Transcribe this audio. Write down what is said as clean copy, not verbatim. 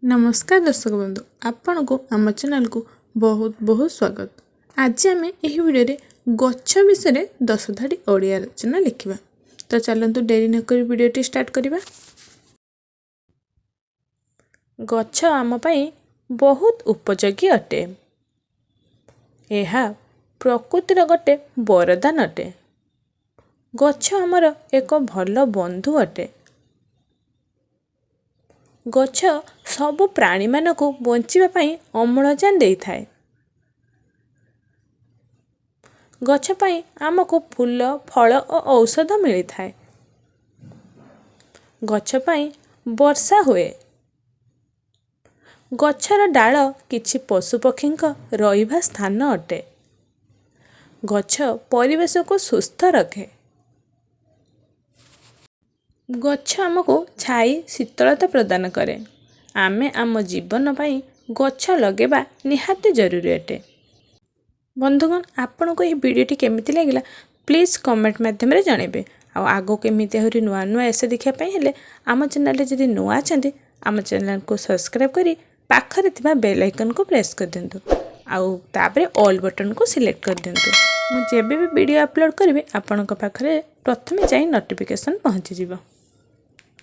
ନମସ୍କାର ଦର୍ଶକ ବନ୍ଧୁ, ଆପଣଙ୍କୁ ଆମ ଚ୍ୟାନେଲକୁ ବହୁତ ବହୁତ ସ୍ୱାଗତ। ଆଜି ଆମେ ଏହି ଭିଡ଼ିଓରେ ଗଛ ବିଷୟରେ 10 ଧାଡ଼ି ଓଡ଼ିଆ ରଚନା ଲେଖିବା। ତ ଚାଲନ୍ତୁ, ଡେରି ନକରି ଭିଡ଼ିଓଟି ଷ୍ଟାର୍ଟ କରିବା। ଗଛ ଆମ ପାଇଁ ବହୁତ ଉପଯୋଗୀ ଅଟେ। ଏହା ପ୍ରକୃତିର ଗୋଟେ ବରଦାନ ଅଟେ। ଗଛ ଆମର ଏକ ଭଲ ବନ୍ଧୁ ଅଟେ। ଗଛ ସବୁ ପ୍ରାଣୀମାନଙ୍କୁ ବଞ୍ଚିବା ପାଇଁ ଅମ୍ଳଜାନ ଦେଇଥାଏ। ଗଛ ପାଇଁ ଆମକୁ ଫୁଲ, ଫଳ ଓ ଔଷଧ ମିଳିଥାଏ। ଗଛ ପାଇଁ ବର୍ଷା ହୁଏ। ଗଛର ଡାଳ କିଛି ପଶୁପକ୍ଷୀଙ୍କ ରହିବା ସ୍ଥାନ ଅଟେ। ଗଛ ପରିବେଶକୁ ସୁସ୍ଥ ରଖେ। ଗଛ ଆମକୁ ଛାଇ, ଶୀତଳତା ପ୍ରଦାନ କରେ। ଆମେ ଆମ ଜୀବନ ପାଇଁ ଗଛ ଲଗାଇବା ନିହାତି ଜରୁରୀ ଅଟେ। ବନ୍ଧୁଗଣ, ଆପଣଙ୍କୁ ଏହି ଭିଡ଼ିଓଟି କେମିତି ଲାଗିଲା, ପ୍ଲିଜ୍ କମେଣ୍ଟ ମାଧ୍ୟମରେ ଜଣାଇବେ। ଆଉ ଆଗକୁ ଏମିତି ଆହୁରି ନୂଆ ନୂଆ ଏସେ ଦେଖିବା ପାଇଁ ହେଲେ, ଆମ ଚ୍ୟାନେଲରେ ଯଦି ନୂଆ ଅଛନ୍ତି, ଆମ ଚ୍ୟାନେଲକୁ ସବସ୍କ୍ରାଇବ୍ କରି ପାଖରେ ଥିବା ବେଲ୍ ଆଇକନ୍କୁ ପ୍ରେସ୍ କରିଦିଅନ୍ତୁ ଆଉ ତାପରେ ଅଲ୍ ବଟନ୍କୁ ସିଲେକ୍ଟ କରିଦିଅନ୍ତୁ। ମୁଁ ଯେବେ ବି ଭିଡ଼ିଓ ଅପଲୋଡ଼ କରିବି, ଆପଣଙ୍କ ପାଖରେ ପ୍ରଥମେ ଯାଇ ନୋଟିଫିକେସନ୍ ପହଞ୍ଚିଯିବ।